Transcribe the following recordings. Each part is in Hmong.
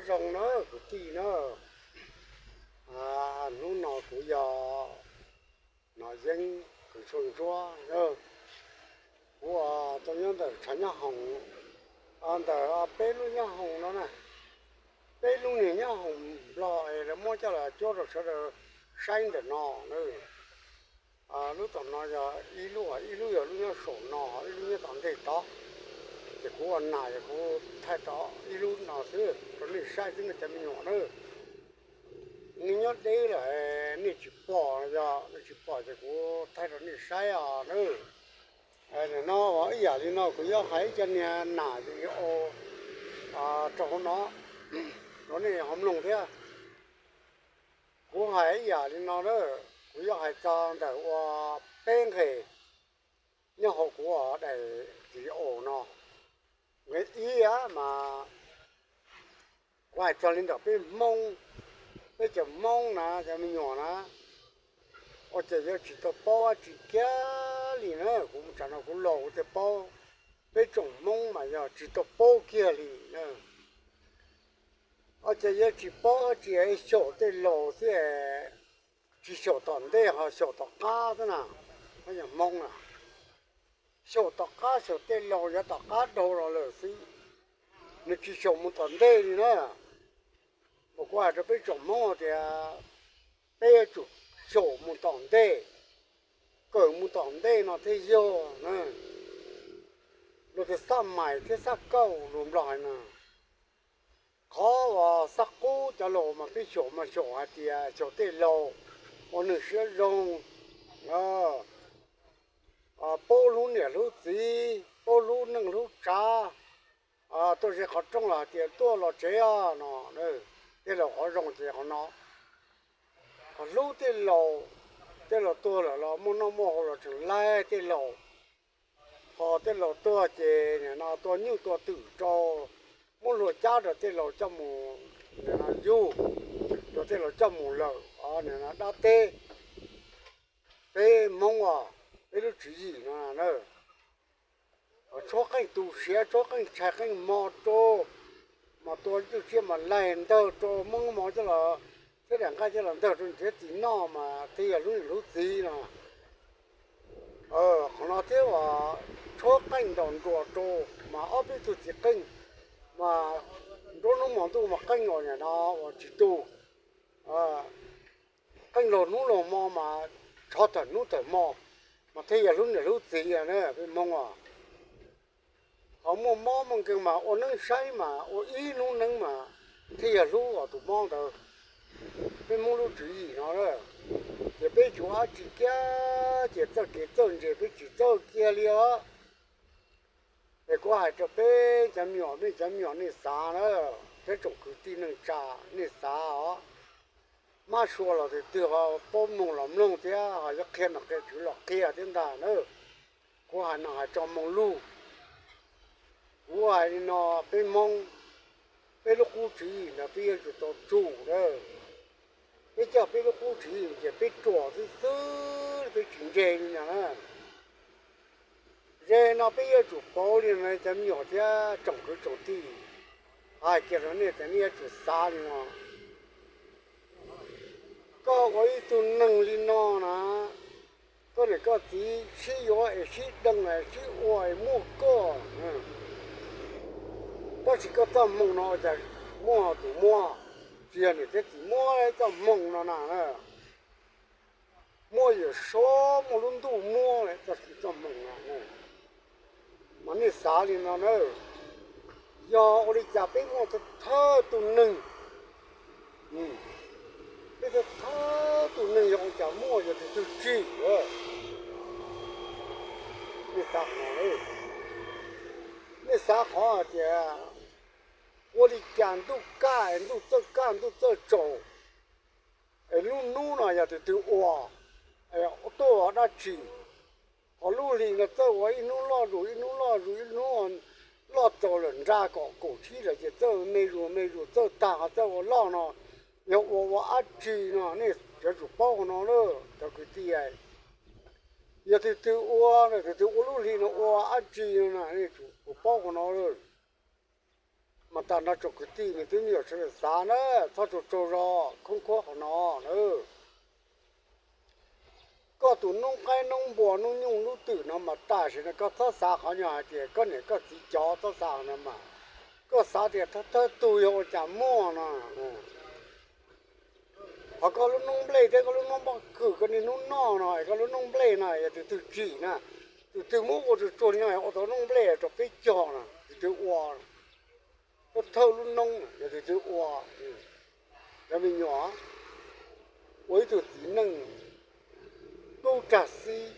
Zoo na kwv tij na, hnub no kuv yog Nom Yeeb Kws Tshuaj Ntsuab. Kuv tau nyob ntawm tshav nyob hoom, ntawm peb lub nyob hoom no na, peb lub niag nyob hoom Nplog es lawv muab coj los cuab rau sawv daws saib ntawm no. Lub tom no yog ib lub, ib lub yog lub nyob saum no, ib lub nyob tom ntej tod. Ces kuv ua nas yog kuv thaij tau ib lub no xwb rau nej saib xwb nej cov me nyuam na. Nej nyob deb lawm nej tsis pom, yog nej tsis pom ces kuv thaij rau nej saib os na. Nim no ib yam li no kuv yuav hais ib co niag nas ces yuav ua rau hauv no rau nej ho mloog thiab. Kuv hais ib yam li no na, kuv yuav hais txog ntawm ua peb nqe nyob hauv kuv daim video no. Nqe ib mas kuv hais txog li ntawm peb Hmoob, peb cov Hmoob na, cov me nyuam na, ua cas yuav tsis tau paub dab tsi kiag li na. Kuv mus tsam no kuv los kuv thiaj paub, peb tsoom Hmoob mas yog tsis tau paub kiag li na. Ua cas yuav tsis paub dab tsi, xyaum tej laus xwb, tsis xyaum tom ntej ho xyaum tom qab xwb na. Hmoob na, xyaum tom qab xyaum tej laus yav tom qab dhau los lawm xwb, nws tsis xyaum mus tom ntej li na. Mas kuv hais rau peb tsoom Hmoob tias peb yuav tsum xyaum mus tom ntej, kawm mus tom ntej no thiaj yog na. Luag tias xaj mais thiab xaj kauj lus Nplog hais na. Qhov uas xaj qub cov laus mas peb xyaum mas xyaum hais tias xyaum tej laus ua neeg siab zoo, paub hlub niam hlub txiv, paub hlub neej hlub tsav, tuaj ze qhov rooj los hais tias tuaj los tsev os no. Tej laus qhov zoo ces qhov no, qhov hlub tej laus, tej laus tuag lawm los muaj noj muaj haus los tseem laig tej laus, ho tej laus tuag ces nim no tua nyuj tua twm rau, muab hlua cab rau tej laus coj mus, nim no yug, rau tej laus coj mus lawm, nim no dab teb. Peb Hmoob os, peb lub tswv yim no na, tshuab qeej tu siav, tshuab qeej tshais qeej hmo rau, mas tua ywj siab mas laig ntawg rau, muab hmo coj los, thiab daim nqaij coj los ntawg rau niam thiab txiv noj mas thiaj yog hlub niam hlub txiv no. Qhov no thiab uas tshuab qeej ntaus nruas rau, mas ob peb tug txiv qeej, mas nruab hnub hmo ntuj mas qeej uas nim no uas tsis tu, qeej laug hnub laug hmo mas tshov thawm hnub thawm hmo, mas thiaj yog hlub niam hlub txiv na peb Hmoob os. Ho muaj mob muaj nkeeg mas ua neeb saib mas ua ib hnub neeb mas thiaj yog hlub os tus mob ntawd. Peb Hmoob lub tswv yim no, ces peb tsis ua dab tsi kiag ces txawj kev txawj ntse peb tsis txawj kiag li os. Es kuv hais rau peb cov me nyuam, nej cov me nyuam nej xav na, peb tsoom kwv tij neej tsa nej xav os. Mab sua los tus twg ho paub mloog los mloog thiab, ho yuav qhia los qhia, tswv los qhia thiab ntag na. Kuv hais no hais tso moo lug. Kuv hais li no, peb Hmoob, peb lub qub tswv yim ntawd peb yuav tsum tau tsum a. Peb coj peb lub qub tswv yim ces peb ruam xwb xwb, peb tsis ntse li no na. Ze no peb yuav tsum pauv li no cov me nyuam thiab tsoom kwv tsoom tij, hais kiag rau nej tias nej yuav tsum xav li no. Koj ua ib tug neeg li no na, koj niam koj txiv sib yuav es sib deev es sib ua es muaj koj, tab sis koj txoj hmoo no ua cas muaj tus muab, tsis yog niam thiab txiv muab txoj hmoo no na. Muaj Yawm Saub muaj lub ntuj muab txoj hmoo no. Mas nej xav li no na, yog ua li cas peb muaj thawj tus neeg, peb thawj tus neeg yog ua cas muaj, yog tus twg tsim? Nej xav qhov, nej xav qhov hais tias ua li cas ntuj kaj es ntuj txawj kaj ntuj txawj tsaus, es lub hnub no yog tus twg ua, tuaj ua dab tsi? Ho lub hli no txawj ua ib hnub loj zus ib hnub loj zus ib hnub loj txaus lawm nra kom kaum tsib lawm ces txawj me zus me zus txawj tag ho txawj ua loj no, yog ua ua dab tsi no? Nej yuav tsum paub qhov no lawm cov kwv tij. Yog tus twg ua, tus twg ua lub hli no ua dab tsi no na, nej tsum paub qhov no lawm. Mas tas no tsoom kwv tij me tub me nyuam sawv daws xav na, txhob tsaug tsaug zog khoob khuab qhov no na. Koj tus noob qaib noob npua noob nyooj noob twm no mas tam sim no koj txhob xav qhov nyuag hais tias koj niam koj txiv cov, txhob xav no mas, koj xav tias thawj thawj tug yog ua cas muaj no. Ho koj lub noob nplej thiab koj lub noob pob kws koj niaj hnub noj no, koj lub noob nplej no yog tus twg tsim na, tus twg muab ua tsuag tsuag li no ua tau noob nplej rau peb cog no, tus twg ua? Thawj thawj lub noob yog tus twg ua? Cov me nyuam, ua ib tug txiv neej tub rag xib,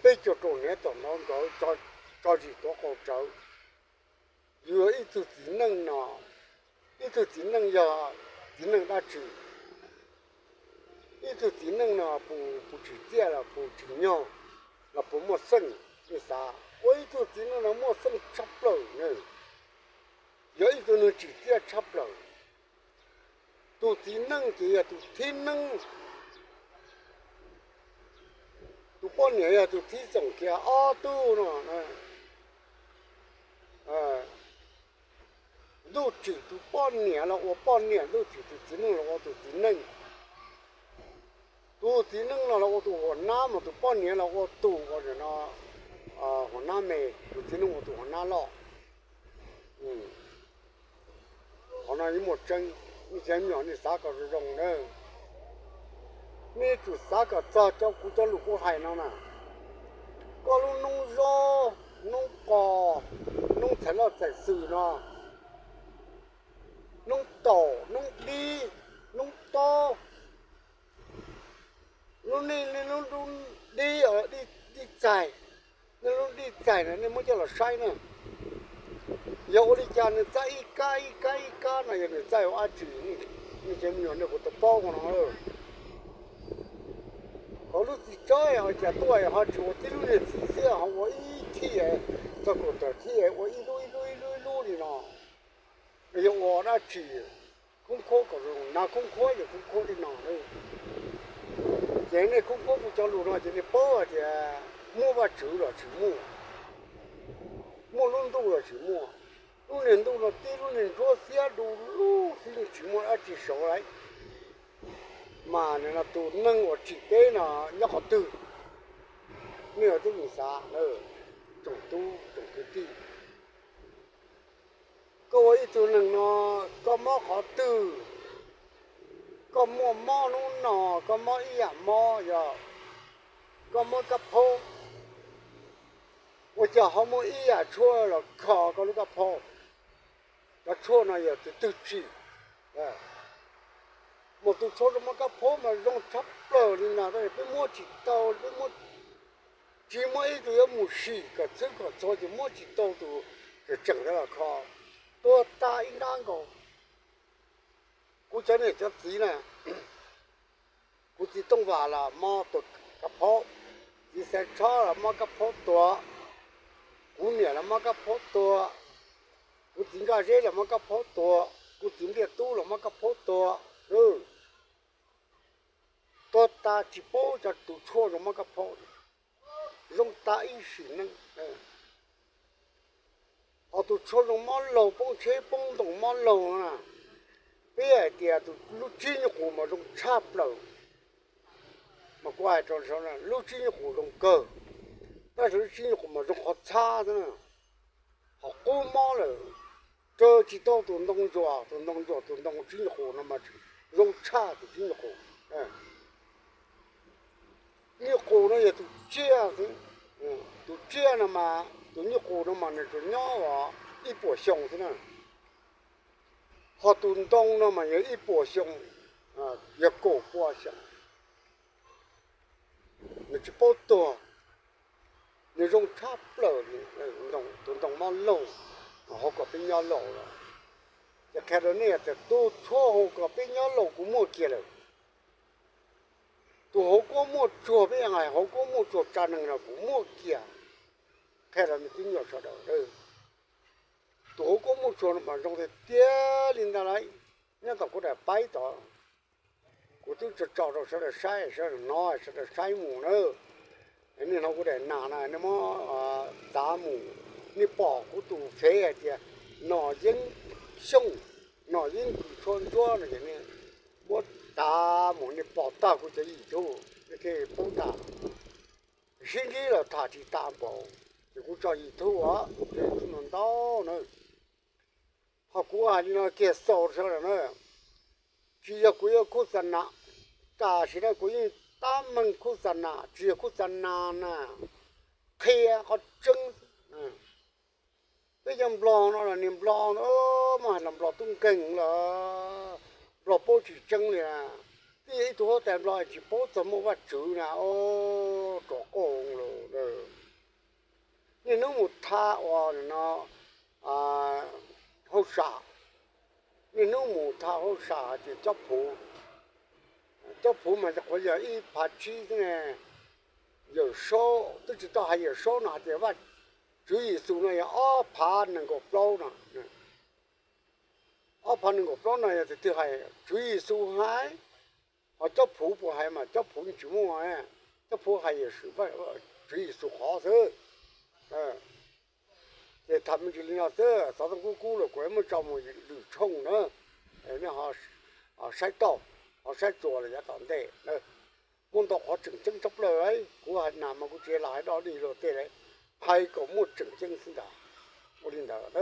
peb caug rau hniav tom nrov nkawd, tso zis tuav qau tsawv. Yus yog ib tug txiv neej no, ib tug txiv neej yog txiv neej dab tsi? Ib tug txiv neej no puas tsim txiaj los puas tsim nyog los puas muaj xeej? Nej xav, ua ib tug txiv neej no muaj xeej tshaj plaws na, yog ib tug neeg tsim txiaj tshaj plaws. Tus txiv neej ces yog tus thib neeb, tus poj niam yog tus thib txoom kiag ob tug no. Ntuj tsim tus poj niam los ua poj niam, ntuj tsim tus txiv neej los ua tus txiv neej. Tus txiv neej no los ua tus huam nab, mas tus poj niam los ua tus, ua no, huam nab me, tus txiv neej ua tus huam nab loj. Qhov no yeej muaj tseeb, nej cov me nyuam nej xav kom zoo zoo na. Nej tsum xav kom txog cov kuv cov lus kuv hais no na. Koj lub noob zob, noob qos, noob txhais loj txhais xwm no, noob taum, noob dib, noob tob, lub nej, nej lub dib, dib txaig, nej lub dib txaig na nej muab coj los saib na. Yog ua li cas nws txaij ib kab ib kab ib kab no, yog nws txaij ua dab tsi? Nej cov me nyuam nej kuv tau paub no. Hos lub txiv tsawb ho cas tuaj ho tsis ua tib lub niag txiv xwb, ho ua ib thij, txog kaum tawm thij ua ib lub ib lub ib lub ib lub li no. Yog ua dab tsi? Khoob khuab kom zoo, nas khoob khuab yog khoob khuab li no. Ces nej khoob khuab kuv cov lus no ces nej paub hais tias muaj Vajtswv los tsis muaj, muaj lub ntuj los tsis muaj. Lub niag ntuj no tib lub niag ntsuab xiab du lug xwb, yeej tsis muaj dab tsi saud lauj. Mas nim no tus neeg uas tsim peb no nyob qhov twg? Nej ua tib zoo xav, tsoom tub tsoom kwv tij, koj ua ib tug neeg no, koj mob qhov twg? Koj muaj mob hnub no, koj mob ib yam mob, yog koj mob kab phaub, ua cas ho muaj ib yam tshuaj los kho koj lub kab phaub? Cov tshuaj no yog tus twg tsim? Mas tus tshuaj zoo mob kab phaub mas zoo tshaj plaws li no, tab sis peb muab tsis tau, peb muab, tsis muaj ib tug yuav mus sim kom txhwb kom txhua ces muab tsis tau tus tseem tseem los kho, tuag tag ib nrab nkaus. Kuv cov niam cov txiv na, kuv txiv Tooj Vam los mob tuag kab phaub, txiv Xaiv Tshob los mob kab phaub tuag, kuv niam los mob kab phaub tuag, kuv txiv Nkaj Zeb los mob kab phaub tuag, kuv txiv Npliaj Tub los mob kab phaub tuag. Tuag tas tsis paub cov tus tshuaj zoo mob kab phaub, zoo tas ib sim neej. Ho tus tshuaj zoo mob laug, poob tsheb poob ntoo mob laug na, peb hais tias tus lub tsib nyuj qus mas zoo tshaj plaws. Mas kuv hais rau lub tsib nyuj qus zoo kawg, tab sis lub tsib nyuj qus mas zoo qhov txhab xwb na, ho qub mob lawm. Raws tsis tau tus ntoo ntsuas, tus ntoo ntsuas, tus ntoo tsib nyuj qus no mas zoo tshaj tus tsib nyuj qus. Nyuj qus no yog tus tsiaj xwb. Tus tsiaj no mas, tus nyuj qus no mas nws tsuas nyob ib puas xyoo xwb na. Ho tus ntoo no mas yog ib puas xyoo, yog kaum pua xyoo, nws tsis paub tuag. Nws zoo tshaj plaws li tus ntoo mob laug, hauv kom peb nyob laus los. Ces qhia rau nej tias tus tshuaj hauv kom peb nyob laus kuv muaj kiag lawm. Tus hauv kuab muaj tsuag, peb hais hauv kuab muaj tsuag tsa neeg no kuv muaj kiag. Qhia rau nej tib nyuag sawv daws, tus hauv kuab muaj tsuag no mas zoo tiag tiag li ntag lauj. Nyob tom kuv daim paib tod, kuv twb tso tso rau sawv daws saib, sawv daws hnov, sawv daws saib mus na. Nej hnov kuv daim nas na, nej muab txav mus, nej pom kuv tus fev hais tias Nom Yeeb Xyooj, Nom Yeeb Kws Tshua Ntsuab no ces nej muab tav mus nej pom tag kuv cov YouTube nej thiaj paub tag. Sib ntsib los tham tsis tas npaum, ces kuv tso YouTube os, kuv tso YouTube no ntau na. Ho kuv hais li no kiag xaus sawv daws na, tsis yog kuv yuav khub xa nas, tam sim no kuv yeej tab meeg khub xa nas, tsis yog khub xa nas na, qhia qhov tseeb. Peb cov Nplog no los niag Nplog, muab hais los Nplog tub nkeeg lawm, Nplog paub tsis tseeb li. Twb yog ib tug huab tais Nplog tsis paub txog muaj Vajtswv na, rov qauj lawm. Niaj hnub mus tham uas no hauj sam, niaj hnub mus tham hauj sam hais tias cob phuv, cob phuv mas qhuav yog ib phav tsib xwb ne. Yawm Saub twb tsis tau hais, Yawm Saub no hais tias Vaj Tswv Yexus no yog ob phav nees nkaum plaub no. Ob phav nees nkaum plaub no yog tus twg hais? Tswv Yexus hais. Ho cob phuv puas hais? Mas cob phuv yeej tsis muaj, cob phuv hais Yexus, Tswv Yexus qhov xwb. Ces tham me ntsis li no xwb, xov tooj kub kub los kuv muab tso mus lwm tshooj na, nej ho saib tau, ho saib txuas los yav tom ntej. Muaj ntau qhov tseem ceeb tshaj plaws, kuv hais nas mas kuv tsis lam hais dog dig luag tej li, hais kom muaj tseem ceeb xwb ntag. Ua li ntawd.